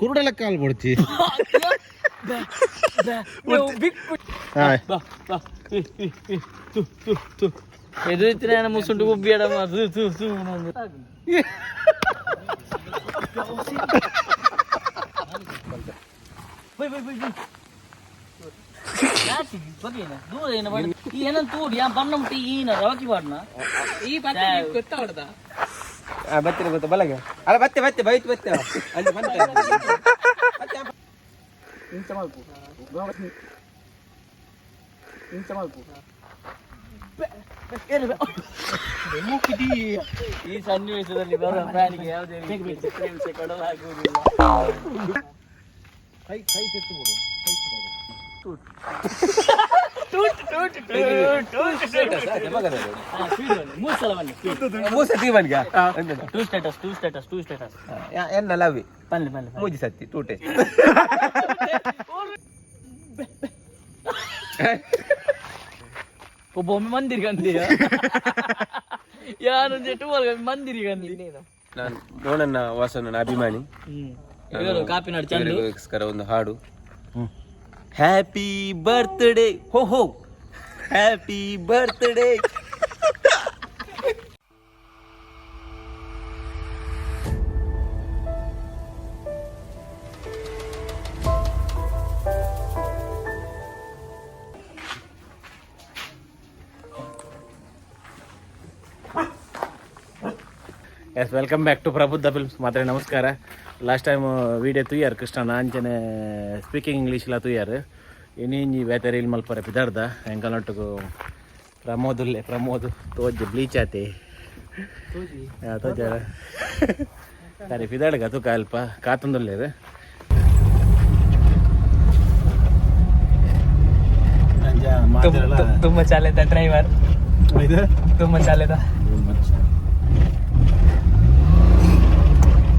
ಕುರುಡಲ ಕಾಲ್ ಬೊಡ್ಚಿ. ಎದುರಿತ್ತಿನ ಮುಸುಂಟು ಗುಬ್ಬಿಯಡ ತೂ ತೂ. ದೂರ ಏನ ಈ ಏನಂತ ತೂಡಿ ಯಾ ಬಣ್ಣ ಮುಟ್ಟಿ ಈನ ರವಕಿ ಬಾಡ್ನ. ಈ ಬತ್ತೆ ಗೊತ್ತಾವಡ್ದ. ಬತ್ತಿನ ಗೊತ್ತ ಬಲಗೆ ಅಲ್ಲ, ಬತ್ತೆ ಬತ್ತೆ ಬೈತ್ ಬತ್ತೆ ಅಲ್ಲಿ ಬಂತೆ. ಇಂಚ ಮಲ್ಪು, ಇಂಚ ಮಲ್ಪು. ಈ ಸನ್ನಿವೇಶದಲ್ಲಿ ಬರುವ ಪ್ರಾಣಿಗೆ ಯಾವುದೇ ರೀತಿಯ ಚಿತ್ರಹಿಂಸೆ ಕೊಡಲಾಗುವುದಿಲ್ಲ. ಕೈ ಕೈ ತೆತ್ತು ಬಿಡು. ಮೂರು ಸಲ ಬನ್ನಿ. ಮೂಸ ತೀವನ್ಗ. Two status, two status, two status. ಎನ್ನ ಲವ್ವಿ. ಬನ್ನಿ ಬನ್ನಿ. ಮೂಜಿ ಸತ್ತಿ ಟೂಟೆ. ಒಬ್ಬ ಒಮ್ಮೆ ಮಂದಿರಿ ಕಂದಿ ಯಾರು ಟೂವಲ್ ಮಂದಿರಿ ಕಂದಿ. ನಾನು ಮೋನನ್ನ ವಾಸನ ಅಭಿಮಾನಿ. ಇವರು ಕಾಪಿನಾಡು ಚಂದು. ಇವರಿಗೋಸ್ಕರ ಒಂದು ಹಾಡು. ಹ್ಯಾಪಿ ಬರ್ತ್ಡೇ ಹೋ ಹೋ, happy birthday. Yes, welcome back to Prabuddha Films. ಮಾತ್ರ ನಮಸ್ಕಾರ. ಲಾಸ್ಟ್ ಟೈಮ್ ವೀಡಿಯೋ ತೂಯಾರ್ ಕೃಷ್ಣನ ಅಂಚನೆ ಸ್ಪೀಕಿಂಗ್ ಇಂಗ್ಲೀಷ್ಲ ತೂಯಾರ್. ಇನ್ನಿಂಜಿ ಬೇತೆ ರೀಲ್ ಮಲ್ಪರೆ ಪಿದಾರ್ದ. ಎಂಕಲ್ನೊಟ್ಟುಗು ಪ್ರಮೋದ್ ಉಲ್ಲೆ. ಪ್ರಮೋದ್ ತೋಜ್ ಬ್ಲೀಚ್ ಆತಿ ತೋಜಾರ. ಸರಿ, ಪಿದಾಡ್ಗ ತೂಕ ಅಲ್ಪ ಕಾತೊಂದುಲ್ಲೇರು. ತುಂಬ ಚಾಲೆದ ಡ್ರೈವರ್, ತುಂಬ ಚಾಲೆದ.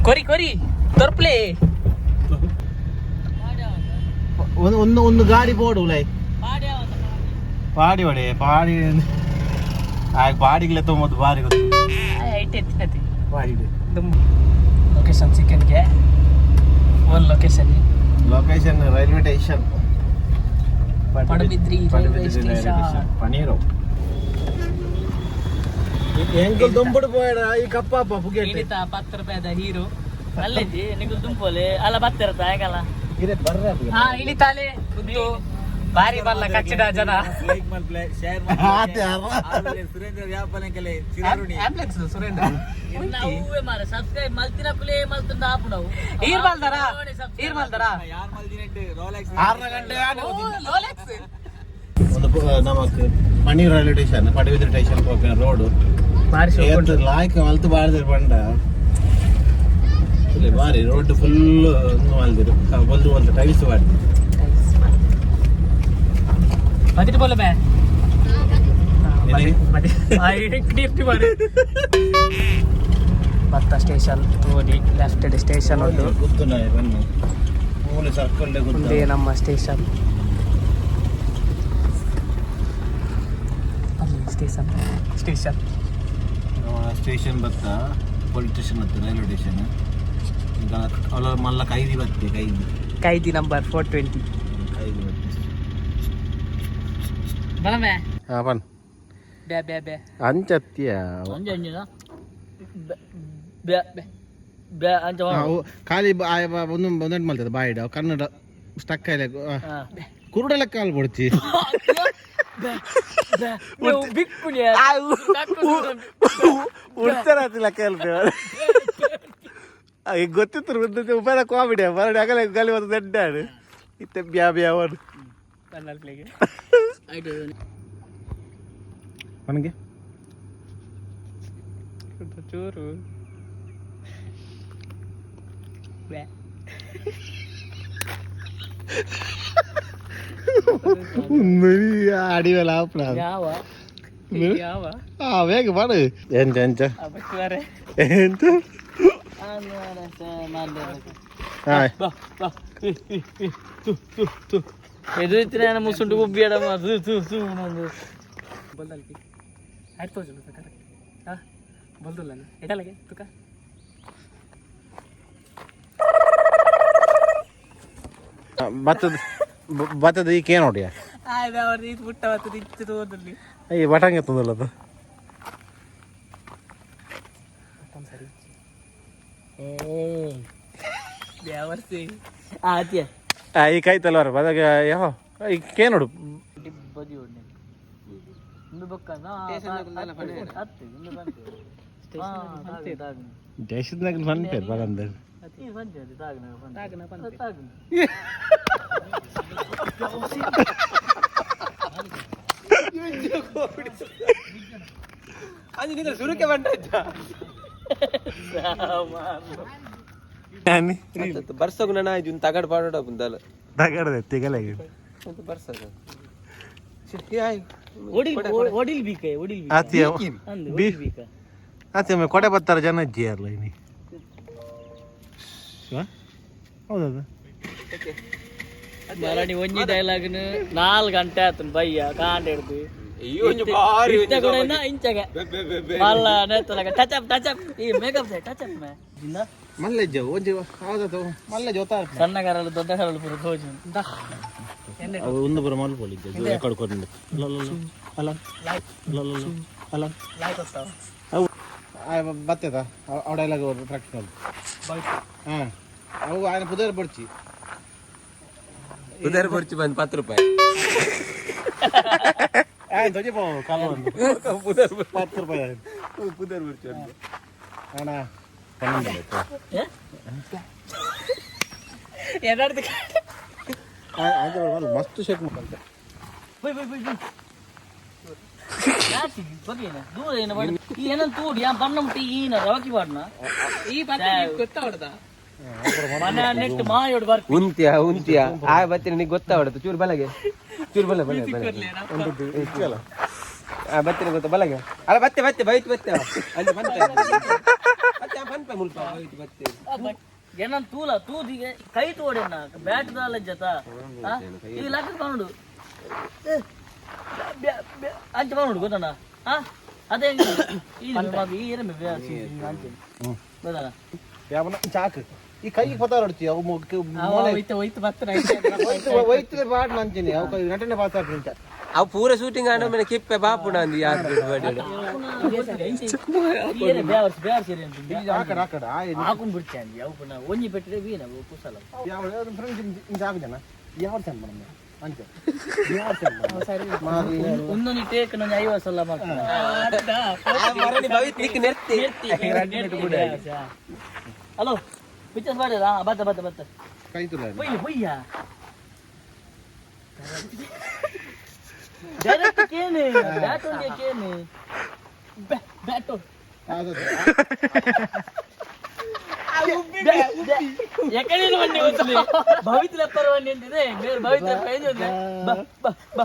ಕೊರಿ ಕೊರಿ ತೊರ್ಪ್ಲೆ. ಒಂದು ಒಂದು ಒಂದು ಗಾಡಿ ಬೋರ್ಡು ಲೈ ಪಾಡಿ ಒಡೆ ಪಾಡಿ. ಆಗ ಪಾಡಿಗ್ಲೆ ತೊಂಬತ್ತು ಬಾರಿ ಗೊತ್ತು. ಐಟ್ ಎತ್ತಿನತಿ. ಪಾಡಿ. ಲೊಕೇಶನ್ ಚಿಕನ್ಗೆ one location. Location railway station. Padubidri railway station. Paneer ಎಂಕಲ್ ದೊಂಬುಡು ಪೋಯಡ ಈ ಕಪ್ಪಾಪ ಪುಗೆಟ್. ಇಣಿತ 10 ರೂಪಾಯಿದ ಹೀರೋ. ಅಲ್ಲಿದ್ದಿ ನಿಗುಲ್ ದುಂಪೋಲೆ ಅಲ್ಲ ಬತ್ತಿರತ್ತ ಹೇಗಲ್ಲ. ಇರೆ ಬರ್ರ. ಹಾ, ಇಳಿತಾಲೆ ಉದ್ದು ಬಾರಿ ಬಲ್ಲ ಕಚ್ಚಿಡ ಜನ. ಆಂಬ್ಯುಲೆನ್ಸ್ ಸುರೇಂದ್ರ. ಹೂವೆ ಮಾರ ಸಬ್ಸ್ಕ್ರೈಬ್ ಮಲ್ತಿನ ಕುಲೇ ಮಲ್ತುಂಡ ಆಪು ನಾವು. ಈರ್ ಮಲ್ದರಾ, ಈರ್ ಮಲ್ದರಾ. 6 ಗಂಟೆ. ಲೋಲೆಕ್ಸ್. ಒಂದು ನಮಕ್ ಪನೀರ್ ರೈಲ್ವೆ ಸ್ಟೇಷನ್, ಪಡುಬಿದ್ರಿ ಸ್ಟೇಷನ್ ಪೋಪಿನ ರೋಡ್. ಬಾರಿ. ಲಾಯ್ಕ್ ಮಲ್ತು ಬಾರ್ದಿರು ಪಂಡ ಇಲ್ಲಿ ಬಾರಿ ರೋಡ್ ಫುಲ್ ಮಲ್ದಿರು, ಬೊಲ್ದು ಬೊಲ್ದು ಟೈಲ್ಸ್ ಬಾರ್ದು. ಬದಿಟ್ ಬೋಲ ಬೇ. ಏನೇ? ಭತ್ತ ಸ್ಟೇಷನ್ ತೋಡಿ ಲೆಫ್ಟ್ ಸ್ಟೇಷನ್ ಉಂಟು. ಗುತ್ತುನ ಬನ್ನಿ ಮೂಲೆ ಸರ್ಕಲ್. ಮುಂದೆ ನಮ್ಮ ಸ್ಟೇಷನ್ ಅಲ್ಲಿ ಸ್ಟೇಷನ್ ಸ್ಟೇಷನ್. ಸ್ಟೇಷನ್ ಬತ್ತ, ಪೊಲೀಸ್ ಸ್ಟೇಷನ್ ಬತ್ತ, ರೈಲ್ವೆ ಸ್ಟೇಷನ್. ಈಗ ಅಲ್ಲ ಮಲ್ಲ ಕೈದಿ ಬತ್ತೆ, ಕೈದಿ. ಕೈದಿ ನಂಬರ್ 420. ಕೈದಿ ಬತ್ತೆ. ಬಲಮೆ. ಹಾ ಬನ್. ಬ್ಯಾ ಬ್ಯಾ ಬ್ಯಾ. ಅಂಚತ್ಯ. ಅಂಜ ಅಂಜನ ಬ್ಯಾ ಬ್ಯಾ ಅಂಚ. ಖಾಲಿ ಒಂದು ಒಂದೆಂಟು ಮಲ್ತದೆ ಬಾಯಿಡ ಕನ್ನಡ ಸ್ಟಕ್ ಆಯ್ಲೆ. ಕುರುಡಲ ಕಾಲ್ ಬೊಡ್ಚಿ. ಬಿಕ್ಕುನಿ. ಉಡ್ತಾರತಿಲ್ಲ ಕೇಳ್ತೇವೆ. ಈಗ ಗೊತ್ತಿತ್ತು ಉಪಯೋಗ ಕಾಮಿಡಿ ಬರಡಿ ಆಗಲ್ಲ ಗಲಿ ಒಂದು ದಡ್ಡಾಡು ಇತ್ತೆ ಬ್ಯಾ ಬ್ಯಾ ಒಂದು. ಪ್ಲೇಗೆ. ನನಗೆ ಚೂರು ಬ್ಯಾ. ಅಡಿವೆಲ್ಲ ಆಪ್ಲ. ಯಾವ? ಯಾವ? ಆ ಬೇಗ ಮಾಡು. ಎಂತ ಎಂತ? ಬಾರೆ. ಎಂತ? ಹಾ. ಬಾ ಬಾ ತು ತು ತು ಎದುರಿತ್ತಿನ ಮುಸುಂಟು ಗುಬ್ಬಿಯಡ ತೂ ತೂ ತೂ. ಬಲ್ದಲ್ಪಿ ಆಯ್ತು ತೋಜುಂಡು ಕರೆಕ್ಟ್. ಹಾ ಬಲ್ದುಲ್ಲ ಎಡಲಗೆ ತುಕ. ಬತ್ತದ ಬತ್ತದ ಈ ಕೇನ್ ನೋಡಿಯ. ಆಯ್ತು, ಅವ್ರದ್ದು ಇದು ಪುಟ್ಟ ಬರ್ತದೆ ಇತ್ತು ತೋದಲ್ಲಿ. ಈ ಬಟಂಗೆ ತಂದಲ್ಲ ಅದು. ಬ್ಯಾವರ್ಸಿ ಆತಿಯ. ಈ ಕೈ ತಲವಾರ ಬದಾಗ ಯಾವ ಈ ಕೇನ್ ನೋಡು. ಬದಿ ಒಡ್ನೆ ಇಂದು ಬೊಕ್ಕ ಅತ್ತೆ ಇಂದು ಬಂತೆ. ದೇಶದಾಗ ಬಂತೆ ಬರಂದೆ. ತಾಗನ ಪಂತೆ. ಅಂಜಿ ನಿಂದ್ರೆ ಸುರುಕೆ ಬಂಡ. ಬರ್ಸೋಗು ನನ್ನ ಇದು ತಗಡ್ ಪಾಡೋಡ ಬಂದಲ್ಲ. ತಗಡದೆ ತಿಗಲೆ. ಬರ್ಸೋದು. ಒಡಿಲ್ ಬೀಕ ಒಡಿಲ್. ಆತಿಯ. ಅಂದು. ಬಿ ಬೀಕ. ಆತಿಯ ಕೊಡೆ ಬರ್ತಾರ ಜನ ಅಜ್ಜಿ ಅಲ್ಲ ಇನಿ. ಹೌದದು. ಮರಣಿ ಒಂಜಿ ಡೈಲಾಗ್ನು 4 ಗಂಟೆ ಆತನ ಬಯ್ಯ ಕಾಂಡ ಹಿಡ್ದು. ಈ ಒಂಜಿ ಬಾರಿ. ಇತ್ತೆ ಕೂಡ ಇನ್ನ ಇಂಚಗೆ ಮಲ್ಲ ನೇತಲಗ touch up touch up ಈ makeup touch up May ಇಂದ. ಮಲ್ಲೆಜ್ಜ ಒಂಜಿ ಹೌದದು ಮಲ್ಲೆ ಜೊತೆ. ಸಣ್ಣ ಕರಳು ದೊಡ್ಡ ಕರಳು ಪೂರ ತೋಜು. ಅವು ಒಂದು ಬರ ಮಲ್ಪೊಲಿದ್ದೆ ರೆಕಾರ್ಡ್ ಕೊರಿಂದ ಅಲ್ಲ ಅಲ್ಲ ಅಲ್ಲ ಅಲ್ಲ ಅಲ್ಲ ಅವು ಬತ್ತದ ಅವ ಡೈಲಾಗ್ ಪ್ರಾಕ್ಟೀಸ್ ಮಾಡು. ಹಾಂ, ಅವು ఆయన ಪುದರ್ ಬಡ್ಚಿ. ಉದರ್ ಬರ್ಚಿ ಬಂದು 10 ರೂಪಾಯಿ. ఆయన ತೊಜಿ ಪಾವು ಕಾಲ ಒಂದು 10 ರೂಪಾಯಿ. ಪುದರ್ ಬರ್ಚಿ ಒಂದು. ಅಣ್ಣ 12. ಎನ್ನಾಡ್ದು? ಮಸ್ತ್ ಶೇಕ್ ಮುಖಂತ. ಬೈ bye bye bye ಯಾತಿ ಬಗೆನ ದೂರ ಏನ ಬಾಡಿ ಈ ಏನನ್ ತೂಡಿ ಯಾ ಬಣ್ಣ ಮುಟ್ಟಿ ಈನ ರವಕಿ ಬಾಡ್ನ. ಈ ಪಂತೆ ಗೊತ್ತಾವಡ್ದ. ಮನೆ ನೆಟ್ ಮಾಯೋಡು ಬರ್. ಉಂತ್ಯ ಉಂತ್ಯ ಆ ಬತ್ತಿ ನಿನಗೆ ಗೊತ್ತಾವಡತು. ಚೂರು ಬಲಗೆ ಚೂರು ಬಲ ಬಲ ಬಲ. ಆ ಬತ್ತಿನ ಗೊತ್ತ ಬಲಗೆ ಅಲ್ಲ ಬತ್ತೆ ಬತ್ತೆ ಬೈತು ಬತ್ತೆ ಅಂಜಿ ಬಂತೆ ಬತ್ತೆ ಪನ್ಪೆ ಮುಲ್ಪ ಬೈತು ಬತ್ತೆ. ಏನನ್ ತೂಲ ತೂದಿಗೆ ಕೈ ತೋಡೆನ ಬ್ಯಾಟ್ ದಾಲ ಜತ ಈ ಲಕ್ಕ ಬಂಡು ಅಂಚೆ ಬಂಡು ಗೊತ್ತಣ್ಣ. ಆ ಅದೇ ಈ ಮಗ ಈ ಏನ ಅಂಚೆ ಗೊತ್ತಣ್ಣ. ಯಾವನ ಚಾಕ್ ಈ ಕೈಗೆ ಪತಾರ ಹೊಡ್ತಿ ಅವು. ಹೋಯ್ತು ಹೋಯ್ತು ಬತ್ತ. ವೈದ್ಯ ಪಾಡ್ ನಂಚಿನಿ ಅವು ನಟನೆ ಪಾಸ್ ಆಗ್ತೀನಿ. ಅವು ಪೂರ ಶೂಟಿಂಗ್ ಆಡ ಮೇಲೆ ಕಿಪ್ಪೆ ಬಾಪುಣ ಅಂದು ಯಾರು ಬಿಡ್ಬೇಡ. ಏನ ಬ್ಯಾವರ್ಸ್ ಬ್ಯಾವರ್ಸ್ ಏನ್. ಆಕಡ ಆಕಡ ಆ. ಹಾಕೊಂಡ್ ಬಿಡ್ತೇನೆ ಯಾವ ಪುನಃ ಒಂಜಿ ಪೆಟ್ಟಿದೆ ವೀನ ಕುಸಲ. ಯಾವ ಫ್ರೆಂಡ್ಸ್ ಇಂಚ ಹಾಕುಜನ ಯಾವ ಚಂದ ಮೇಡಮ್ ಅಂಚೆ ಯಾವ ಚಂದ. ಒಂದೊಂದು ಟೇಕ್ ನಂಗೆ 50 ಸಲ ಮಾಡ್ತೀನಿ. ಭವಿತ್ ನೆರ್ತಿ. ಹಲೋ ಪಿಕ್ಚರ್ಸ್ ಮಾಡಿರಾ ಬತ್ತ ಬತ್ತ ಬತ್ತ. ಕೈ ತುಲ. ಪೊಯ್ಯ ಪೊಯ್ಯ ಡೈರೆಕ್ಟ್ ಕೇನು ಬ್ಯಾಟ್ ಒಂದೇ ಕೇನು ಬ್ಯಾಟ್. ಎಕಡೆ ಬಂಡಿ ಗೊತ್ತಿಲ್ಲ ಭವಿತ್ರ ಪರವಣ್ಣಿ ಅಂತಿದೆ ಬೇರೆ ಭವಿತ್ರ ಪೇಜ್ ಬ ಬ ಬ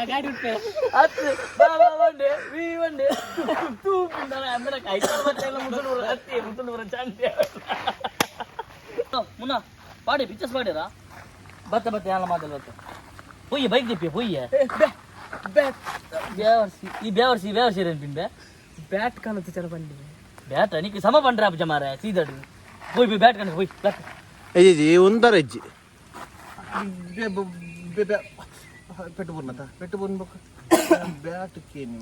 ಗಾಡಿ ಉಟ್ಟೆ. ಹತ್ತು ಬಾ ಬಾ ಬಂಡೆ ವಿ ಬಂಡೆ ತೂ ಪಿಂಡಾನ ಅಂದ್ರೆ ಕೈತಲ್ ಮತ್ತೆ ಎಲ್ಲ ಮುಸುಳೂರು ಹತ್ತಿ ಮುಸುಳೂರ ಚಾಂತಿ ಮುನ್ನ ಪಾಡಿ ಪಿಕ್ಚರ್ಸ್ ಪಾಡಿರಾ ಬತ್ತ ಬತ್ತ ಎಲ್ಲ ಮಾತಲ್ಲ ಬತ್ತ ಪೊಯ್ಯ ಬೈಕ್ ದಿಪ್ಪಿ ಪೊಯ್ಯ ಬೇವರ್ಸಿ ಈ ಬೇವರ್ಸಿ ಬೇವರ್ಸಿ ಏನ್ ಪಿಂಬೆ. ಬ್ಯಾಟ್ ಕಾಣುತ್ತೆ ಚಲ ಬಂಡಿ. ಬ್ಯಾಟ ನಿಕ್ ಸಮ ಪಂಡ್ರ ಅಪ್ಪ ಮಾರ ಸೀದಡು ಪೊಯ್ ಪೊಯ್ ಬ್ಯಾಟ್ ಕಣ ಪೊಯ್ ಲಕ್. ಅಜ್ಜಿ ಒಂದರ ಅಜ್ಜಿ ಪೆಟ್ಟು ಬೂರ್ನತ ಪೆಟ್ಟು ಬೂರ್ನ ಬೊಕ್ಕ ಬ್ಯಾಟ್ ಕೇನಿ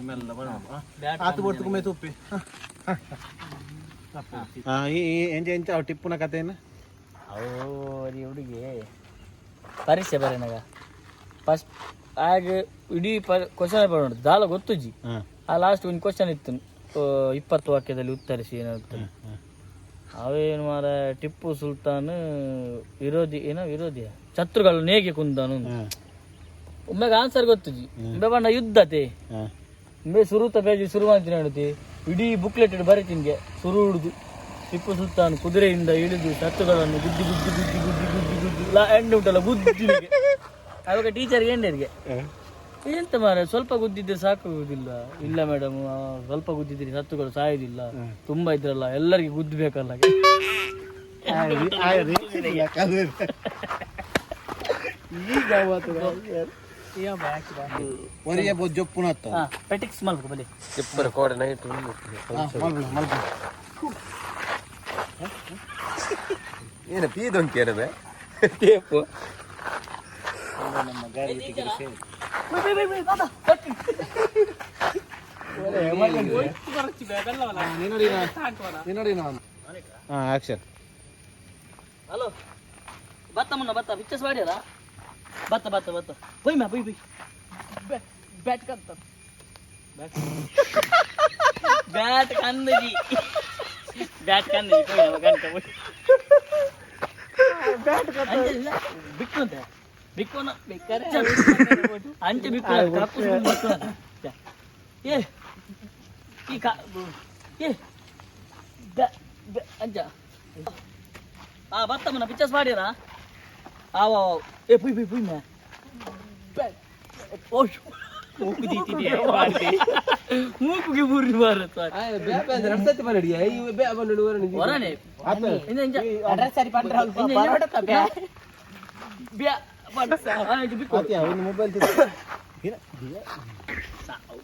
ಮೆಲ್ಲ ಆತು ಬರ್ತುಕು ಮೇ ತುಪ್ಪಿ ಎಂಚ ಎಂಚ ಅವು ಟಿಪ್ಪುನ ಕಥೆನ. ಅವು ಹುಡುಗಿ ಪರೀಕ್ಷೆ ಬರೇನಾಗ ಫಸ್ಟ್ ಆಗ ಇಡೀ ಪ ಕ್ವಶನ್ ಪೇಪರ್ ಉಂಟು ದಾಲ ಗೊತ್ತುಜ್ಜಿ. ಆ ಲಾಸ್ಟ್ ಒಂದು ಕ್ವಶನ್ ಇತ್ತು 20 ವಾಕ್ಯದಲ್ಲಿ ಉತ್ತರಿಸಿ ಏನಾಗ್ತದೆ ಅವೇನು ಮಾರ ಟಿಪ್ಪು ಸುಲ್ತಾನ್ ವಿರೋಧಿ ಏನೋ ವಿರೋಧಿಯ ಶತ್ರುಗಳನ್ನು ಹೇಗೆ ಕುಂದನು. ಒಮ್ಮೆಗೆ ಆನ್ಸರ್ ಗೊತ್ತುಜ್ಜಿ ಒಮ್ಮೆ ಬಣ್ಣ ಯುದ್ಧತೆ ಒಮ್ಮೆ ಸುರುತ ಪೇಜ್ ಶುರು ಮಾಡ್ತೀನಿ ಹೇಳುತ್ತಿ ಇಡೀ ಬುಕ್ಲೆಟ್ ಬರೀತಿನ್ಗೆ ಸುರು ಹಿಡಿದು ಟಿಪ್ಪು ಸುಲ್ತಾನ್ ಕುದುರೆಯಿಂದ ಇಳಿದು ಶತ್ರುಗಳನ್ನು ಗುದ್ದಿ ಗುದ್ದಿ ಗುದ್ದಿ ಗುದ್ದಿ ಗುದ್ದಿ ಗುದ್ದಿ ಲಾ ಎಂಡ್ ಉಂಟಲ್ಲ ಗುದ್ದಿ. ಆವಾಗ ಟೀಚರ್ ಏಂಡರಿಗೆ ಎಂತ ಮಾರ್ರೆ ಸ್ವಲ್ಪ ಗುದ್ದಿದ್ರೆ ಸಾಕುವುದಿಲ್ಲ. ಇಲ್ಲ ಮೇಡಮ್, ಸ್ವಲ್ಪ ಗುದ್ದಿದ್ರೆ ಸತ್ತುಗಳು ಸಾಯುದಿಲ್ಲ, ತುಂಬಾ ಇದ್ರಲ್ಲ ಎಲ್ಲರಿಗೂ ಗುದ್ದಬೇಕಲ್ಲ. ಈಗ ಒರಿಯ ಜೊಪ್ಪುನತ್ತ. ಹಾ, ಪೆಟಿಕ್ಸ್ ಮಲ್ಪು ಬಲಿ. ಇಬ್ಬರು ಕೋಡೆ ನೈಟ್. ಏನು ಪೀದೊಂಕಿ ಏನವೆ ಟೇಪು. ಹಾ, ಆಕ್ಷನ್. ಹಲೋ, ಬತ್ತ ಮುನ್ನ ಬತ್ತ ಪಿಕ್ಚರ್ಸ್ ಮಾಡ್ಯಾರ. ಬತ್ತ ಬತ್ತ ಬತ್ತ ಬೊಯ್ ಮಾ ಬೊಯ್ ಬೊಯ್ ಬ್ಯಾಟ್ ಕಂತ ಬ್ಯಾಟ್ ಕಂದಜಿ ಬ್ಯಾಟ್ ಕಂದಜಿ ಪೋಯ್ ಗಂಟ ಪೋಯ್ ಬಿಕ್ಕು ಅಂತ ಬಿಕ್ಕೋನ ಬೇಕಾರೆ ಅಂಚೆ ಬಿಕ್ಕು ಕಪ್ಪು ಬಿಕ್ಕು ಏ ಈ ಕಾ ಏ ಬ್ಯಾ- ಬ್ಯಾ- ಅಂಚ. ಆ ಬತ್ತಮ್ಮನ ಪಿಕ್ಚರ್ಸ್ ಮಾಡ್ಯಾರ. ಆವ ಏ ಪುಯ್ ಪುಯ್ ಪುಯ್ ಮಾ ಓ ಮೂಕುಗೆ ಬೂರಿ ಭಾರತ. ಹೊರನೆ ಇಂಜ ಇಂಜ ಬ್ಯಾ ಪಂಡ ಆ ಇಂಜ ಬಿಕ್ಕು. ಒಂದು ಮೊಬೈಲ್.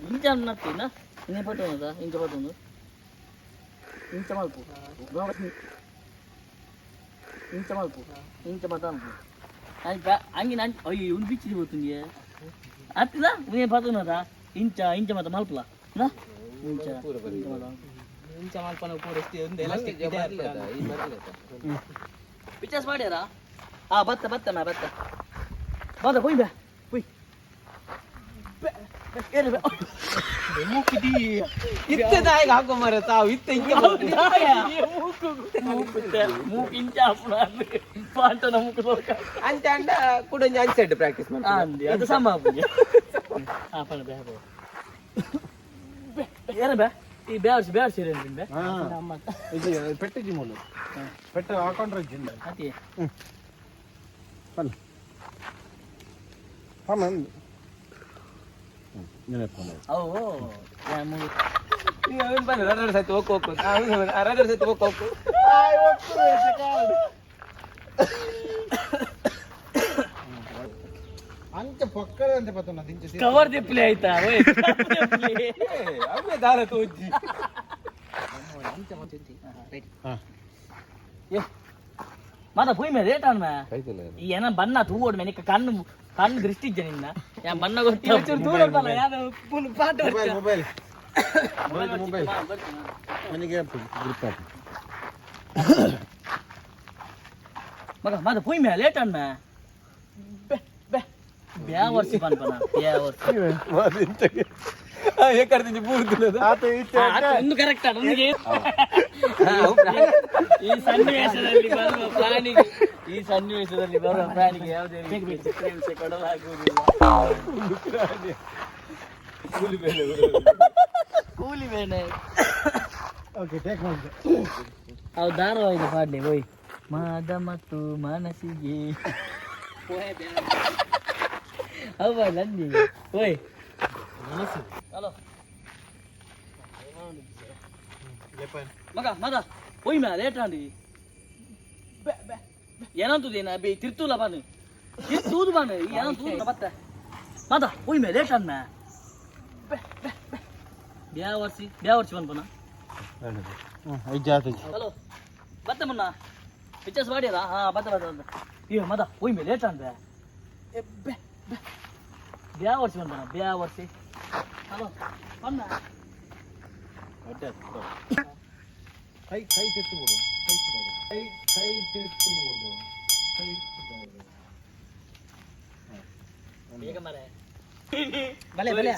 ಇಂಚ ನತ್ತಿನ ಇನ್ನೇ ಪಟ್ಟೊಂದ ಇಂಚ ಪಟ್ಟೊಂದು ಇಂಚ ಮಲ್ಪು ಇಂಚ ಮಲ್ಪು ಇಂಚ ಪತ್ತನ್ಪು ಅಂಗಿನ ಅಯ್ಯೋ ಒಂದು ಬಿಚ್ಚಿది పోతుంది ಅತ್ತಿದ ನೀನು ಪತ್ತುನದ ಇಂಚ ಇಂಚ ಮತ್ತೆ ಮಲ್ಪಲ ನಾ ಇಂಚ ಇಂಚ ಮಲ್ಪನ ಪಿಕ್ಚರ್ಸ್ ಮಾಡ್ಯಾರ. ಆ ಬತ್ತ ಬತ್ತ ಮಾ ಬತ್ತ ಬತ್ತ ಪೋಯ್ ಬಾ ಪೋಯ್ ಏನು ಬಾ. ಇತ್ತೆ ದಾಯಿಗೆ ಹಾಕೋ ಮಾರ ತಾವು ಇತ್ತೆ ಇಂಚ. ಮೂಕು ಇಂಚ ಪಾಂಟನ ಮೂಕು ಸೋಕ. ಅಂಚ ಅಂಡ ಕೂಡ ಒಂಜಿ ಅಂಚೆ ಪ್ರಾಕ್ಟೀಸ್ ಮಾಡಿ. ಅಂದಿ ಅದು ಸಮ ಆಪುಜಿ. ಆ ಪಣ ಬೇ ಏನ ಬೇ ಈ ಬ್ಯಾರ್ಸ್ ಬ್ಯಾರ್ಸ್ ಇರೇನು ಬೇ. ಇದು ಪೆಟ್ಟಿಜಿ ಮೂಲು ಪೆಟ್ಟ ಹಾಕೊಂಡ್ರೆ ಜಿಂದ. ಅತಿ. ಬನ್ನಿ ಪಮ್ಮ. ಅವು ರಗಡ್ ಸತಿ ಓಕ್ ಓಕ್ ರಗಡ್ ಸತಿ ಓಕ್ ಓಕ್. ಅಂಚ ಪಕ್ಕದ ಅಂತ ಪತ್ತನ ದಿಂಚ. ಕವರ್ ದಿಪ್ಲೆ ಆಯ್ತಾ ಓಯ್. ಅವೇ ದಾರ ತೋಜ್ಜಿ. ಮಾತ ಪೋಯ್ ಮೇ ರೇಟ್ ಅಣ್ಣ ಈ ಏನ ಬಣ್ಣ ತೂಗೋಡು ಮೇನಿಕ ಕಣ್ಣು ಕಣ್ಣು ದೃಷ್ಟಿ ಇಜ್ಜ ನಿನ್ನ ಯಾ ಬಣ್ಣ ಗೊತ್ತ ದೂರ ಬಲ್ಲ ಯಾವ್ದು ಪಾಠ. ಮೊಬೈಲ್ ಮೊಬೈಲ್ ಮೊಬೈಲ್ ಮೊಬೈಲ್ ಮನೆಗೆ ಗ್ರಿಪ್ ಹಾಕಿ. ಮಗ ಮಾತ ಪೋಯ್ ಮೇ ಲೇಟ್ ಅಣ್ಣ ಬೆ ಬೆ ಬ್ಯಾ ವರ್ಷ ಪನ್ಪನ ಬ್ಯಾ ವರ್ಷ. ಏಕರ್ದಿಂಚ ಪೂರ್ತಿಲ್ಲದ. ಆತ ಇತ್ತೆ. ಒಂದು ಕರೆಕ್ಟ್ ನನಗೆ ಈ ಸನ್ನಿವೇಶದಲ್ಲಿ ಬರುವ ಪ್ರಾಣಿಗೆ ಈ ಸನ್ನಿವೇಶದಲ್ಲಿ ಬರುವ ಪ್ರಾಣಿಗೆ ಯಾವುದೇ ರೀತಿಯ ಚಿತ್ರಹಿಂಸೆ ಕೊಡಲಾಗುವುದಿಲ್ಲ. ಕೂಲಿ ಬೇನೆ. ಓಕೆ, ಟೇಕ್ ಮಾಡಿದೆ. ಅವು ಧಾರಾವಾಹಿದ ಪಾಡ್ಲೆ ಓಯ್ ಮಾದ ಮತ್ತು ಮನಸ್ಸಿಗೆ ಅವ ನಂದಿ ಓಯ್. ಹಲೋ ಮಗ ಮಗ ಓಯ್ ಮ್ಯಾ ಲೇಟ್ ಆಂಡಿ ಏನಂತದೇನ ಬೇ ತಿರ್ತೂಲ ಬಾನು ತೂದು ಬಾನು ಏನಂತ ತೂದು ಬತ್ತ ಮದ ಓಯ್ ಮೇ ಲೇಟ್ ಅಂದ ಬ್ಯಾ ವರ್ಷಿ ಬ್ಯಾ ವರ್ಷಿ ಬಂದ್ಪನ. ಐದು. ಹಲೋ ಬತ್ತ ಮುನ್ನ ಪಿಕ್ಚರ್ಸ್ ಮಾಡ್ಯಾರ. ಹಾ ಬತ್ತ ಬತ್ತ ಬತ್ತ ಏ ಮದ ಓಯ್ ಮೇ ಲೇಟ್ ಅಂದ ಬೆ ಬೆ ಬ್ಯಾ ವರ್ಷಿ ಬಂದ್ಪನ ಬ್ಯಾ ವರ್ಷಿ. ಹಲೋ ಬನ್ನ. ಕೈ ಕೈ ತಿತ್ತು ಬಿಡು ಕೈ ಕೈ ಕೈ ತಿತ್ತು ಬಿಡು ಕೈ. ಬೇಗ ಮರೆ ಬಲೆ ಬಲೆ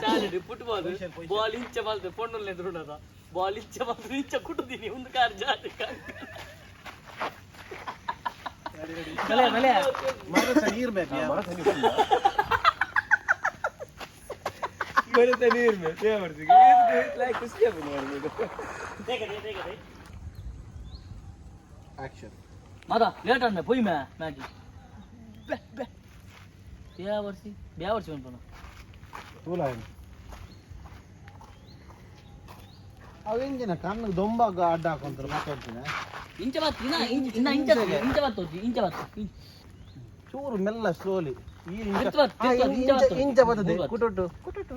ಫುಟ್ಬಾಲ್ ಬಾಲ್ ಇಂಚ ಬಾಲ್ದೆ ಪೊಣ್ಣುಲ್ಲೆ ಎದುರುಡದ ಬಾಲ್ ಇಂಚ ಬಾಲ್ದೆ ಇಂಚ ಕುಟ್ಟುದೀನಿ ಒಂದು ಕಾರ್ ಜಾತಿ. ಬಲೆ ಬಲೆ. ಮರದ ನೀರು ಬೇಕು. ಬರುತ್ತೆ ನೀರು ಮಾಡ್ತೀವಿ ಖುಷಿ ಆಗುತ್ತೆ. ಆಕ್ಷನ್. ಮದ ಲೇಟ್ ಅಂದೆ ಪೊಯ್ ಮ್ಯಾ ಮ್ಯಾಚ್ ಬೆ ಬೆ ಬ್ಯಾ ವರ್ಷಿ ಬ್ಯಾ ವರ್ಷಿ ಬಂದ್ಪನ. ತೂಲ ಅವು ಎಂಜಿನ ಕಣ್ಣು ದೊಂಬ ಅಡ್ಡ ಹಾಕೊಂತಾರೆ ಮಾತಾಡ್ತೀನಿ. ಇಂಚ ಬಾತ್ ಇನ್ನ ಇಂಚ ಇನ್ನ ಇಂಚ ಇಂಚ ಬಾತ್ ಇಂಚ ಬಾತ್. ಚೂರು ಮೆಲ್ಲ ಸ್ಲೋಲಿ. ಇಂಚ ಬರ್ತದೆ ಕುಟುಟು ಕುಟುಟು.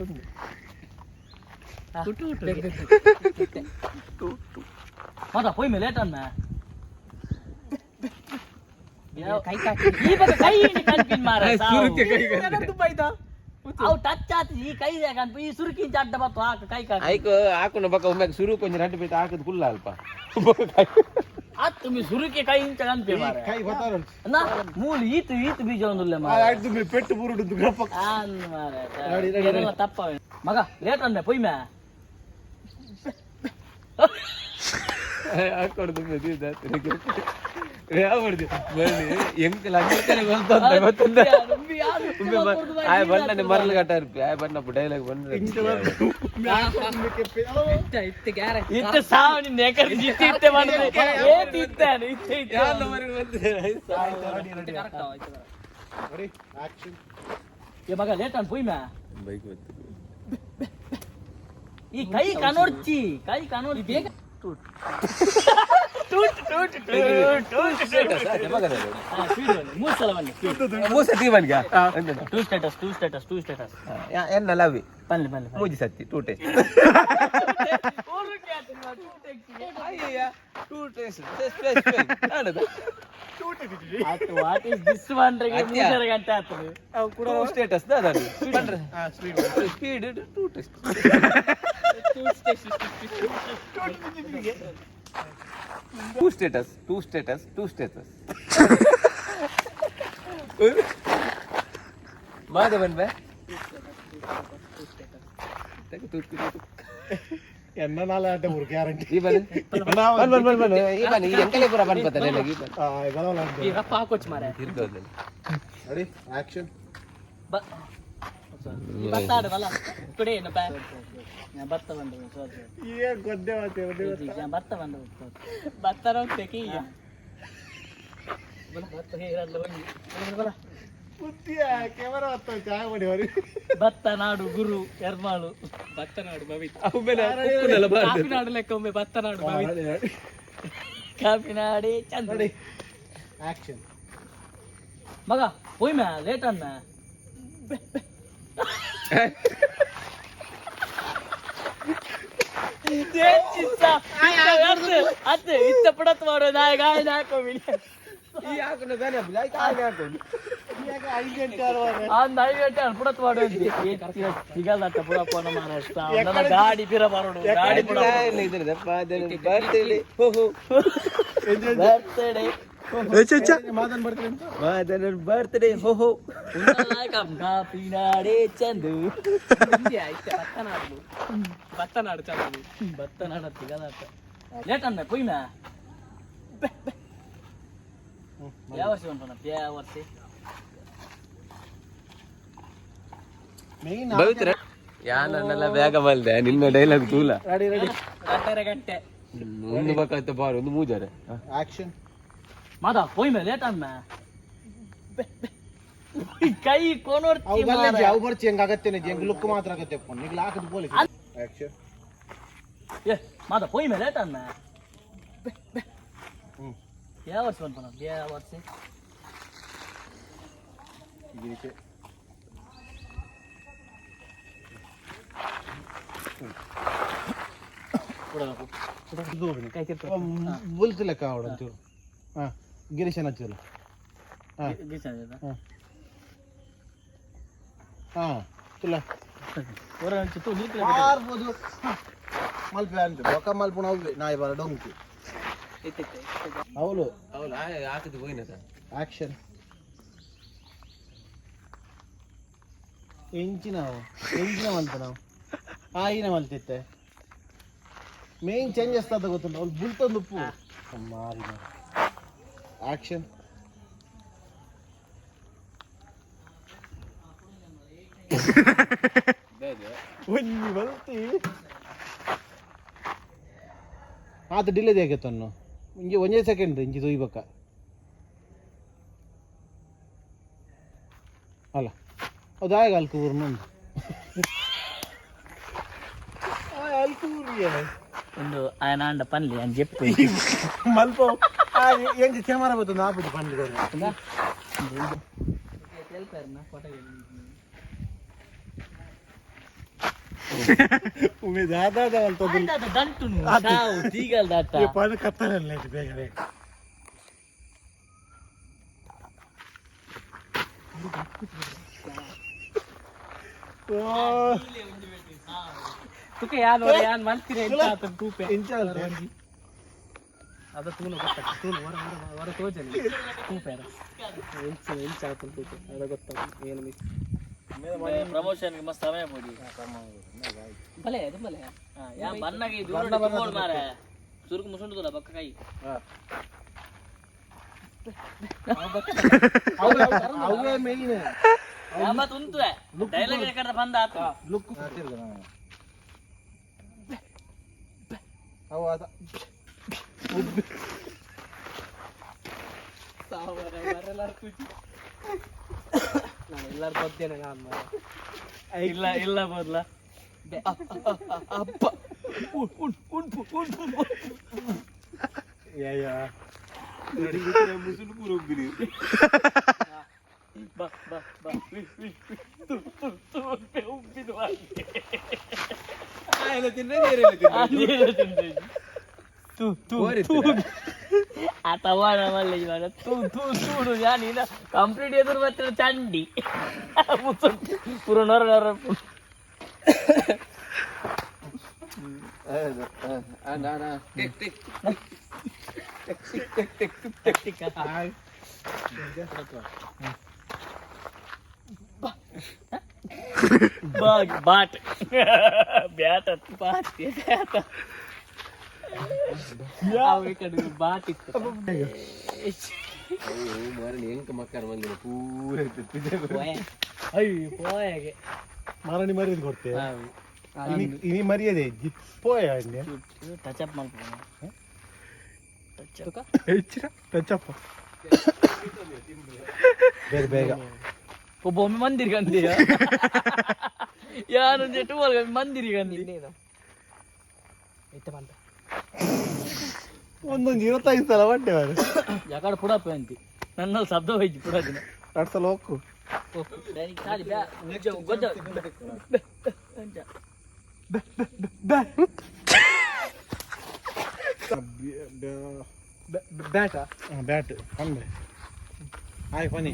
ಮಾತಾ ಪೋಯ್ ಮೇಲೆ ಲೇಟ್ ಅನ್ನ ಈ ಬಕ ಕೈ ಕನ್ಪಿನ್ ಮಾರ. ಅವು ಟಚ್ ಆತು ಈ ಕೈ ಕನ್ಪು ಈ ಸುರುಕಿ ಅಡ್ಡ ಬತ್ತು ಹಾಕ ಕೈ ಕಾಕ. ಐಕ್ ಹಾಕೊಂಡು ಬಕ್ಕ ಒಮ್ಮೆ ಸುರು ಕೊಂಚ ರಡ್ಡು ಬಿಟ್ಟು ಹಾಕದ್ ಕುಲ್ಲ ಅಲ್ಪ. ಆತು ಮಿ ಸುರುಕಿ ಕೈ ಇಂಚ ಕನ್ಪಿ ಮಾರ. ಕೈ ಗೊತ್ತಾರ. ನಾ ಮೂಲು ಈತು ಈತು ಬೀಜ ಒಂದುಲ್ಲೆ ಮಾರ. ಆಯ್ತು ಪೆಟ್ಟು ಬುರುಡು ಗ್ರಪ್ಪ. ಆನ್ ಮಾರ ತಪ್ಪ ಮಗ ಲೇಟ್ ಅಂದೆ ಪೊಯ್ ಮ್ಯಾ. ಹಾಕೊಡ್ದು ಎಂಕಲ್ ಅಂಕಲ್ ಗೊತ್ತಂತ ಗೊತ್ತಂದ. ಆಯ್ ಬಣ್ಣನೆ ಮರಳು ಕಟ್ಟ ಇರ್ಪಿ ಆಯ್ ಬಣ್ಣ ಡೈಲಾಗ್ ಬಂದ್ರೆ. ಇತ್ತೆ ಸಾವು ನಿನ್ನ ಏಕರ್ ಇತ್ತೆ ಇತ್ತೆ ಮಾಡಿದ್ರೆ ಏತ್ ಇತ್ತೆ ಅನು, ಇತ್ತೆ ಇತ್ತೆ. ಏ ಮಗ ಲೇಟ್ ಅನ್ ಪೊಯ್ ಮ್ಯಾ. ಬೈಕ್ ಬಂತು. ಈ ಕೈ ಕನೋಡ್ಚಿ ಕೈ ಕನೋಡ್ಚಿ ಬೇಗ ಟೂಟ್ ಟೂಟ್ ಟೂಟ್ ಟೂಟ್. ಮೂರು ಸಲ ಬನ್ನಿ. ಮೂಸತಿ ಬನ್ಗ. Two status two status two status. ಎನ್ನ ಲವ್ವಿ. ಬನ್ನಿ ಬನ್ನಿ. ಮೂಜಿ ಸತ್ತಿ two taste. Two taste. What is this one? ಮೂರರ ಗಂಟೆ ಆಗ್ತದೆ. To status speed two taste. Two status two status two status. Madhavan ಬೇ. ಎನ್ನ ನಾಳೆ ಆಟ ಊರು ಗ್ಯಾರಂಟಿ. ಈ ಬನ್ನಿ ಬನ್ ಬನ್ ಬನ್ ಬನ್ ಈ ಬನ್ನಿ ಈ ಎಂಕಲೆ ಪೂರ ಬನ್ ಬತ್ತಲ್ಲ ಈ ಬನ್. ಈ ರಪ್ಪ ಹಾಕೋಚ್ ಮಾರೆ. Ready action. ಬತ್ತಾಡು ಬಲ ಕುಡಿ ಏನಪ್ಪ. ಭತ್ತ ಬಂದು ಸಾರಿ. ಏ ಗೊದ್ದೆ ಮಾತೆ. ಭತ್ತ ಬಂದು. ಬತ್ತಾರ ತೆಗಿ. ಭತ್ತ ಹೇರಲ್ಲ ಬನ್ನಿ ಬಲ. ಬುದ್ಧಿಯ ಕ್ಯಾಮರಾ ಹತ್ತ ಚಾಯ್ ಮಾಡಿ ಹೊರಿ. ಭತ್ತ ನಾಡು ಗುರು ಎರ್ಮಾಳು. ಭತ್ತನಾಡು ಭವಿತ್. ಉಪ್ಪುನೆಲ್ಲ ಬಾರ್ದು. ಕಾಫಿ ನಾಡು ಲೆಕ್ಕ ಒಮ್ಮೆ ಭತ್ತನಾಡು ಭವಿತ್. ಕಾಫಿ ನಾಡಿ ಚಂದ. Ready action. ಮಗ ಪೋಯ್ ಮ್ಯಾ ಲೇಟ್ ಅನ್ನ. ಅತ್ತೆ ಇತ್ತ ಪಡತ್ ಮಾಡೋ ನಾಯಕ ಆಯ್ನ ಹಾಕೋಬಿಡಿ. ಈ ಹಾಕೊಂಡು ಬೇರೆ ಹಬ್ಬ ಆಯ್ತು ಹಾಗೆ ಹಾಕೊಂಡು. ಐದು ಗಂಟೆ ಆರುವಾಗ. ಅಂದ್ ಐದು ಗಂಟೆ ಪುಡತ್ ಮಾಡೋ ಸಿಗಲ್ಲ ಪುಡಪ್ಪ ಮಹಾರಾಷ್ಟ್ರ ನನ್ನ ಗಾಡಿ ಪಿರ ಬರೋಡು ಗಾಡಿ ಪುಡ. ಬರ್ತೀವಿ ಹೋ ಹೋ. ಬರ್ತ್ಡೇ. ಮಾತನ್ ಬರ್ತೀನಿ ಅಂತ. ಮಾದನ ಬರ್ತ್ಡೇ ಹೋ ಹೋ. ಕಾಫಿ ನಾಡೇ ಚಂದು. ಇತ್ತೆ ಭತ್ತನಾಡು ಭತ್ತನಾಡು ಚಂದ. ಭತ್ತ ನಾಡ ಸಿಗಲ್ಲ ಲೇಟ್ ಅಂದ ಪೊಯ್ ಮ್ಯಾ. ಯಾವ ವರ್ಷ ಉಂಟು ಯಾವ ವರ್ಷ? ಮೇನ್ ಬವಿತ್ರ ಯಾನನ್ನೆಲ್ಲ ಬೇಗ ಬಲ್ದೆ ನಿನ್ನ ಡೈಲಾಗ್ ತೂಲ. Ready ready. ಗಂಟೆ ಗಂಟೆ. ಒಂದು ಬೇಕಾಯ್ತು ಬಾರ್ ಒಂದು ಮೂಜಾರೆ. ಆಕ್ಷನ್. ಮಾತಾ ಪೊಯ್ ಮೇ ಲೇಟ್ ಅಂದ ಕೈ ಕೋನೋರ್ತಿ. ಅವು ಬಲ್ಲೆ ಅವು ಬರ್ಚಿ ಹೆಂಗ ಆಗತ್ತೇನೆ ಹೆಂಗ್ ಲುಕ್ ಮಾತ್ರ ಆಗತ್ತೆ ಫೋನ್ ಈಗ ಹಾಕದ್ ಬೋಲಿ. ಆಕ್ಷನ್. ಏ ಮಾತಾ ಪೊಯ್ ಮೇ ಲೇಟ್ ಅಂದ ಯಾವ ವರ್ಷ ಬಂತು ಯಾವ ವರ್ಷ? ಬುಲ್ತು ಲೆಕ್ಕ ಅವಡು ಒಂಚೂರು ಹಾಂ ಗಿರೀಶನ್ ಹಚ್ಚಲ್ಲ. ಹಾಂ ಹಾಂ ತುಲ ಪಾರ್ಬೋದು ಮಲ್ಪೆ ಅಂತ ಬೊಕ ಮಲ್ಪುಣ ಅವ್ವೆ ನಾಯಿ ಬರ ಡೊಂಕಿ ಅವಳು. ಅವಳು ಹಾಕಿದ್ ಹೋಗಿನ ಸರ್. ಆಕ್ಷನ್. ಎಂಚಿನ ಎಂಚಿನ ಮಲ್ತ ನಾವು ಆಯಿನ ಮಲ್ತಿತ್ತೆ ಮೇನ್ ಚೇಂಜಸ್ ತಾತ ಗೊತ್ತುಂಟು ಅವ್ಳು ಬುಲ್ತೊಂದು ಉಪ್ಪು ಮಾರಿ ಮಾರಿ. ಆಕ್ಷನ್. ಒಂಜಿ ಬಲ್ತಿ ಆತ ಡಿಲೇ ಆಗತ್ತನ್ನು ಇಂಜಿ ಒಂಜೇ ಸೆಕೆಂಡ್ ಇಂಜಿ ತೊಯ್ಬಕ್ಕ ಅಲ್ಲ ಅದು ಆಗ ಅಲ್ಕು ಊರು ನಂದು ಅಲ್ಕು ಊರಿಗೆ. ಒಂದು ఆయన ಅಂಡ ಪನ್ಲಿ అని చెప్పు. ಮಲ್ಪ ಎಂಚ ಕ್ಯಾಮರಾ ಬತ್ತು ನಾಪುಜಿ ಪನ್ಲಿ. ಉಮೆ ದಾದಾ ದಂಟುನು ಸಾವು ತೀಗಲ್ ದಾಟ. ಪದ ಕತ್ತಲಲ್ಲ ಬೇಗ ಬೇಗ. ತುಕೆ ಯಾನ್ ಯಾನ್ ಮಲ್ತಿರ ಎಂತ ತೂಪೆ. ಇಂಚ ಅದ ತೂನ ಗೊತ್ತಾಗ್ತದೆ, ತೂನು ಹೊರ ಹೊರ ಹೊರ ತೋಜನೆ ತೂಪೆ ಎಂಚ ಎಂಚ ಆತನ ತೂಪೆ ಅದ ಗೊತ್ತಾಗ್ತದೆ ಏನು ಮಿಸ್. ಪ್ರಮೋಷನ್ ಮಸ್ತ್ ಸಮಯ ಪೋಡಿ. ಬಲೆ ಅದು ಬಲೆ. ಯಾ ಬನ್ನಾಗಿ ದೂರ ಬೋರ್ಡ್ ಮಾರೆ ಸುರುಕು ಮುಸುಂಡುದಲ್ಲ ಬಕ್ಕ ಕೈ. ಅವೇ ಮೇಯ್ನ್. ಯಾಮತ್ ಉಂತುವೆ ಡೈಲಾಗ್ ಕಡೆ ಬಂದ ಆತ. ಲುಕ್ ಅವ ಅದ. ಸಾವಿರ ಬರಲಾರ ಖುಷಿ ನಾನು ಎಲ್ಲಾರು ಬದ್ದೇನೆ ನಾನು ಮಾರ್ರೆ. ಇಲ್ಲ ಇಲ್ಲ ಮೊದ್ಲ ಅಪ್ಪ ಉಂಪು ಉಂಪು. ಯಾ. ಮುಸುಲು ಪೂರ ಒಬ್ಬಿರಿ. ಬಾ ಬಾ ಬಾ ವಿ, ವಿ, ವಿ. ತು ತು ತು ಉಪ್ಪೆ ಉಬ್ಬಿದು ಹಾಗೆ. ಆಯೆಲ್ಲ ತಿಂದ್ರೆ ನೀರೆಲ್ಲ ತಿಂದ್ರೆ. ಆ ನೀರು ತಿಂದೆ. ತು ತು ತು. ಆ ತವಾನ ಮಲ್ಲೆ ಇವಾಗ ತು ತು ತೂಡು ಯಾನ್ ಇನ್ನ ಕಂಪ್ಲೀಟ್ ಎದುರು ಬರ್ತಿರ ಚಂಡಿ ಮುಸುಂಟು ಪೂರ ನೊರ ನೊರ. ಹೌದು. ಹ, ಆ, ನಾ, ನಾ. Tick, tick. Tick, tick, tick, tick, tick, tick. Bag bat bat bat bat ಅವು ಈ ಕಡೆ ಬಾಟ್ ಇತ್ತು. ಅಯ್ಯೋ, ಮಾರನಿ ಎಂಕ ಮಕ್ಕಳ ಮಂದಿನ ಪೂರ ಇತ್ತು. ಪೋಯೆ ಅಯ್ಯೋ ಪೋಯೆಗೆ. ಮಾರಣಿ ಮರ್ಯಾದೆ ಕೊಡ್ತೆ ಇನಿ ಮರ್ಯಾದೆ ಇಜ್ಜಿ ಪೋಯ. ಟಚ್ ಅಪ್ ಮಾಡ್ಬೋದು ಟಚ್ ಅಪ್. ಹೆಚ್ಚಿನ ಟಚ್ ಬೇಗ ಬೇಗ. ಒಬ್ಬ ಒಮ್ಮೆ ಮಂದಿರಿಗೆ ಅಂದಿಯ ಯಾರು ಟುವಲ್ ಮಂದಿರಿಗೆ ಅಂದಿ. ಇತ್ತ ಬಂತ. ಒಂದೊಂದು 25 ಸಲ ಬಟ್ಟೆ ಮಾರ್ರೆ. ಯಾಕಡೆ ಪುಡಪ್ಪ ಅಂತಿ ನನ್ನಲ್ಲಿ ಶಬ್ದ ಹೋಯ್ತು ಪುಡದಿನ. ಎರಡು ಸಲ ಹೋಗು. ಗೊಜ್ಜ. ಬ್ಯಾಟ ಬ್ಯಾಟ್ ಅಂದ್ರೆ ಹಾಯ್ ಫನಿ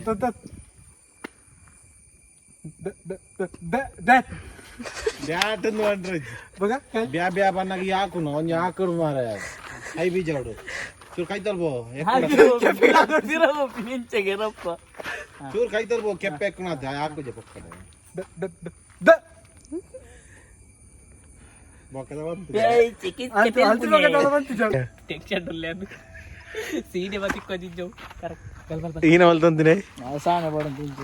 ಬ್ಯಾಟ್ ಬ್ಯಾಟ್ ಅಂದು ಬಂದ್ರೆ ಬ್ಯಾ ಬ್ಯಾ ಬನ್ನಾಗ ಯಾಕುನು ಒಂಜಿ ಹಾಕರು ಮಾರ I ಬೀಜ ಅವಡು ಚೂರು ಕೈ ತಲ್ಬೋ. ನಿಂಚೆಗೆರಪ್ಪ. ಚೂರು ಕೈ ತಲ್ಬೋ ಕೆಪ್ಪೆ ಎಕ್ಕುನ ಹಾಕುಜೆ ಪಕ್ಕದ ಬೊಕ್ಕದ ಬಂತು. ಟೆನ್ಷನ್ ಅದು ಸೀನೆ ಮತ್ತೆ ಕೊದಿದ್ದು ಕರೆಕ್ಟ್ ಬಲ್ ಬಲ್. ಈನ ಹೊಲ್ತಂತಿನೇ. ಸಾಣ ಬಡ ಇಂಚ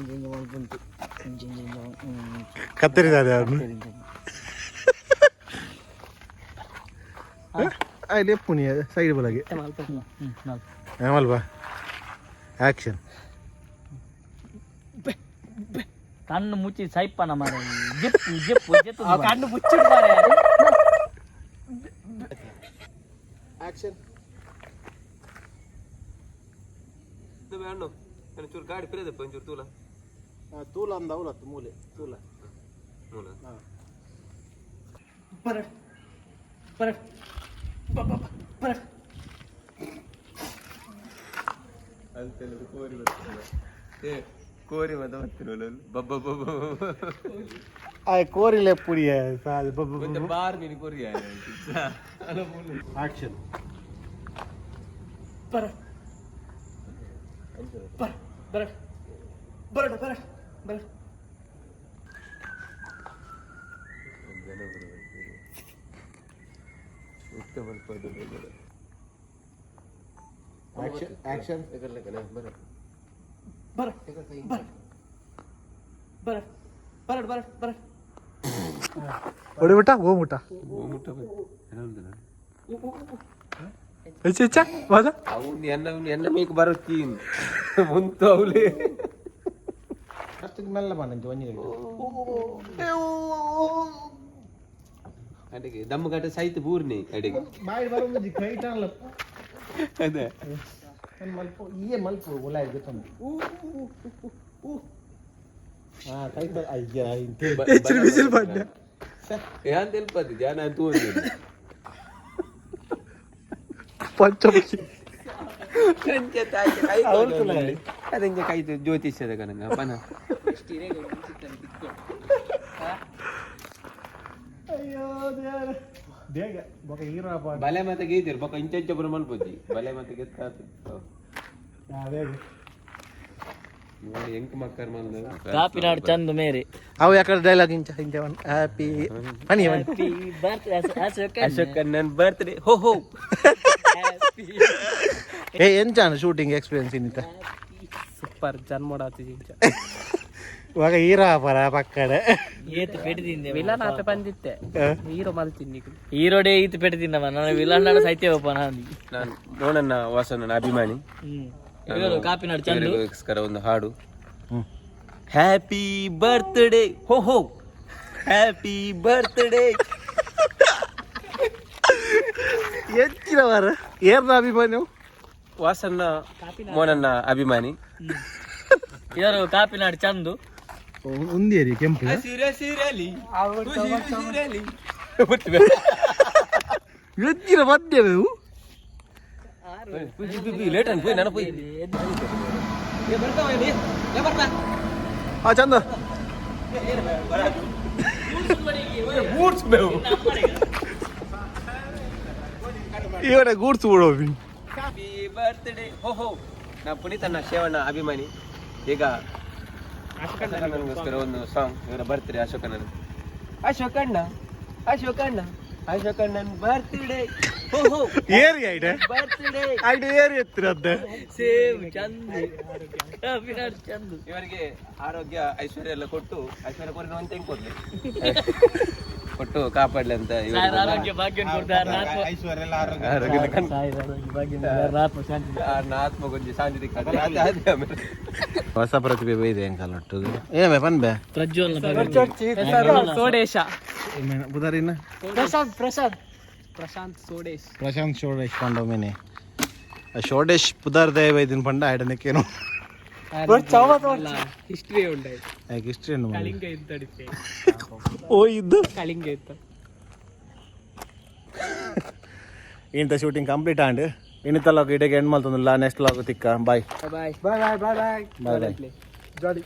ಇಂಚ ಇಂಚ. ಕತ್ತರಿದ್ದಾರೆ ಅವನು ಅಲ್ಲಿ ಪುಣಿಯ ಸೈಡ್ ಬಲಗೆ ಅಲ್ವಾ ಆಕ್ಷನ್. ಕಣ್ಣು ಮುಚ್ಚಿ ಸೈಪನ ಮಾರ ಜಿಪ್ಪು ಜಿಪ್ಪು ಜಿಪ್ಪು. ಕಣ್ಣು ಮುಚ್ಚಿಡ್ತಾರೆ. ಆಕ್ಷನ್. ಅಣ್ಣು, ಒಂಚೂರು ಗಾಡಿ ಪಿರದಪ್ಪ, ಒಂಚೂರು ತೂಲ. ತೂಲ ಅಂದ ಅವಲತ್ತು ಮೂಲೆ ತೂಲ. ಮೂಲ. ಬರಡ್ ಬರಡ್ ಬರಡ್. ಅಂತೆಲ್ಲ ಕೋರಿ ಬರ್ತದೆ. ಏ ಕೋರಿ ಮತ್ತೆ ಬರ್ತಿರಲ್ಲ ಬಬ್ಬ ಬಬ್ಬ. ಆ ಕೋರಿಲೆ ಪುಡಿಯ. ಮತ್ತೆ ಬಾರ್ ಮೀನು ಕೋರಿ. ಆಕ್ಷನ್. ಬರಡ್ ಬರಡ್ ಬರಡ್ ಬರಡ್ ಬರಡ್ ಬರಡ್. Action action. ಬರಡ್ ಬರಡ್ ಬರಡ್ ಬರಡ್ ಬರಡ್ ಬರಡ್. ಹೊಡಿಬಿಟ್ಟ ಹೋಗ್ಬಿಟ್ಟ ಹೆಚ್ಚ ಹೆಚ್ಚ ವಾದ. ಅವನು ಎನ್ನ ಎನ್ನ ಮೇಕ್ ಬರುತ್ತೀನಿ ಮುಂತು ಅವಲೇ. ಅಷ್ಟಕ್ಕೆ ಮೆಲ್ಲ ಬಂದಂತೆ ಒಂಜಿ. ಅಡಿಗೆ ದಮ್ಮ ಗಟ್ಟ ಸೈತ್ ಬೂರ್ನಿ ಅಡಿಗೆ. ಬಾಯಿ ಬರೋ ಕೈ ಟಾಣಲ್ಲ. ಅದೇ. ಮಲ್ಪ ಈಯೇ ಮಲ್ಪ ಒಲ ಗೊತ್ತೊಂದು. ಹೆಚ್ಚಿನ ಬಿಸಿಲು ಬಂಡೆ. ಯಾನ್ ತೆಲ್ಪದಿ ಜಾನ ತೂಂದು. ಪಂಚಮುಖಿ. ಅದಂಜ ಕೈ ಜ್ಯೋತಿಷ್ಯದ ಕನಂಗ ಪನ. ಬಲೆ ಮತ್ತೆ ಗೀತಿರ್ ಬೊಕ ಇಂಚ ಪುರ ಮಲ್ಪೊಜ್ಜಿ ಬಲೆ ಮತ್ತೆ ಗೆತ್ತಾತು. ಎಂಕ್ ಮಕ್ಕರ್ ಮಲ್ದ. ಕಾಪಿನಾಡು ಚಂದು ಮೇರೆ. ಅವು ಯಾಕಡೆ ಡೈಲಾಗ್ ಇಂಚ ಇಂಚ ಹ್ಯಾಪಿ ಬನ್ನಿ ಬನ್ನಿ. Happy birthday Ashok. ಅಶೋಕ್ ನನ್ನ ಬರ್ತ್ಡೇ ಹೋ ಹೋ. ಏ ಎಂಚಾನ ಶೂಟಿಂಗ್ ಎಕ್ಸ್ಪೀರಿಯನ್ಸ್ ಇನ್ನಿತ? ಸೂಪರ್ ಜನ್ಮೋಡಾತಿ ಇಂಚ. ಇವಾಗ ಹೀರೋ ಪರ ಪಕ್ಕಡೆ. ಏತ್ ಪೆಟ್ಟಿದಿಂದೆ. ವಿಲನ್ ಆತ ಬಂದಿತ್ತೆ, ಹೀರೋ ಮಲ್ತೀನಿ. ಹೀರೋಡೆ ಈತ್ ಪೆಟ್ಟಿದಿಂದವ ನಾನು ವಿಲನ್ ನಾಡ ಸೈತ್ಯ ಒಪ್ಪ ನಾನು. ನಾನು ಮೋನನ್ನ ವಾಸನ ಅಭಿಮಾನಿ. ಹ್ಮ್, ಇವರು ಕಾಪಿನಾಡು ಚಂದು. ಇವರಿಗೋಸ್ಕರ ಒಂದು ಹಾಡು. ಹ್ಯಾಪಿ ಬರ್ತ್ಡೇ ಹೋ ಹೋ, ಹ್ಯಾಪಿ ಬರ್ತ್ಡೇ. ಹೆಚ್ಚಿನ ವಾರ ಏರ್ನ ಅಭಿಮಾನಿ? ವಾಸನ್ನ ಮೋನನ್ನ ಅಭಿಮಾನಿ. ಇವರು ಕಾಪಿನಾಡು ಚಂದು. ಒಂದೇರಿ ಕೆಂಪು. ಹಸಿರ ಸಿರಲಿ ಸಿರಲಿ. ಹೆಚ್ಚಿನ ಮಧ್ಯ. ಲೇಟ್ ಅನ್ ಪೋಯ್ ನಾನು ಪೋಯ್. ಆ ಚಂದ. ಗೂಡ್ಸ್ ಬೇವು. ಇವನ ಗೂಡ್ಸ್ ಬಿಡೋಬಿ. ಹ್ಯಾಪಿ ಬರ್ತ್ಡೇ ಹೋ ಹೋ. ನಾ ಪುನೀತಣ್ಣ ಶೇವಣ್ಣ ಅಭಿಮಾನಿ. ಈಗ ಅಶೋಕಣ್ಣನಿಗೋಸ್ಕರ ಒಂದು ಸಾಂಗ್. ಇವರ ಬರ್ತ್ಡೇ ಅಶೋಕಣ್ಣನ. ಅಶೋಕಣ್ಣ ಅಶೋಕಣ್ಣ ಅಶೋಕಣ್ಣನ್ ಬರ್ತ್ಡೇ ಹೋ ಹೋ. ಏರಿ ಐಡೆ. ಬರ್ತ್ಡೇ. ಐಡೆ ಏರಿ ಎತ್ತಿರದ್ದೆ. ಸೇಮ್ ಚಂದು, ಕಾಪಿನಾಡು ಚಂದು. ಇವರಿಗೆ ಆರೋಗ್ಯ ಐಶ್ವರ್ಯ ಎಲ್ಲ ಕೊಟ್ಟು, ಐಶ್ವರ್ಯ ಕೊರಿನ ಅಂತ ಹೆಂಗ್ ಕೊಡ್ಲಿ ಕೊಟ್ಟು ಕಾಪಾಡ್ಲಿ ಅಂತ ಇವರಿಗೆ. ಸಾಯರ ಆರೋಗ್ಯ ಭಾಗ್ಯ ಕೊಡ್ತಾರೆ. ಆರೋಗ್ಯದ ಸಾಯರ ಆರೋಗ್ಯ ಭಾಗ್ಯ, ಆತ್ಮ ಶಾಂತಿ. ಆರ್ನ ಆತ್ಮಗೊಂಜಿ ಶಾಂತಿ ತಿಕ್ಕದು. ಅದೇ ಅದೇ ಆಮೇಲೆ. ಹೊಸ ಪ್ರತಿಭೆ ಬೈದೆ ಎಂಕಲ್ ಒಟ್ಟು ಏನೇ ಪನ್ಬೆ. ಪ್ರಜ್ವಲ್ನ. ಸೋಡೇಶ. ಬುಧಾರಿನ. ಪ್ರಶಾಂತ್ ಪ್ರಶಾಂತ್ ಪ್ರಶಾಂತ್ ಸೋಡೇಶ್. ಪ್ರಶಾಂತ್ ಶೋಡೇಶ್ ಪಂಡ ಮೇನೆ ಶೋಡೇಶ್ ಪುದಾರ್ ದೇವ ಇದನ್ ಪಂಡ ಐಡನಕ್ಕೇನು. ಹಿಸ್ಟ್ರಿ ಉಂಡಾಯ್ತು. ಯಾಕೆ ಹಿಸ್ಟ್ರಿ ಏನು? ಕಳಿಂಗ ಇದ್ದಡಿತೆ. ಓ ಇದ್ದು. ಕಳಿಂಗ ಇತ್ತು. ಇಂತ ಶೂಟಿಂಗ್ ಕಂಪ್ಲೀಟ್ ಆಂಡ್ ಇನ್ನಿತ ಲಾಗ್ ಇಡೀ ಎಂಡ್ ಮಲ್ತೊಂದಿಲ್ಲ. ನೆಕ್ಸ್ಟ್ ಲಾಗ್ ತಿಕ್ಕ. Bye. Bye. Bye bye bye. Bye bye. Bye. ಜಾಲಿ.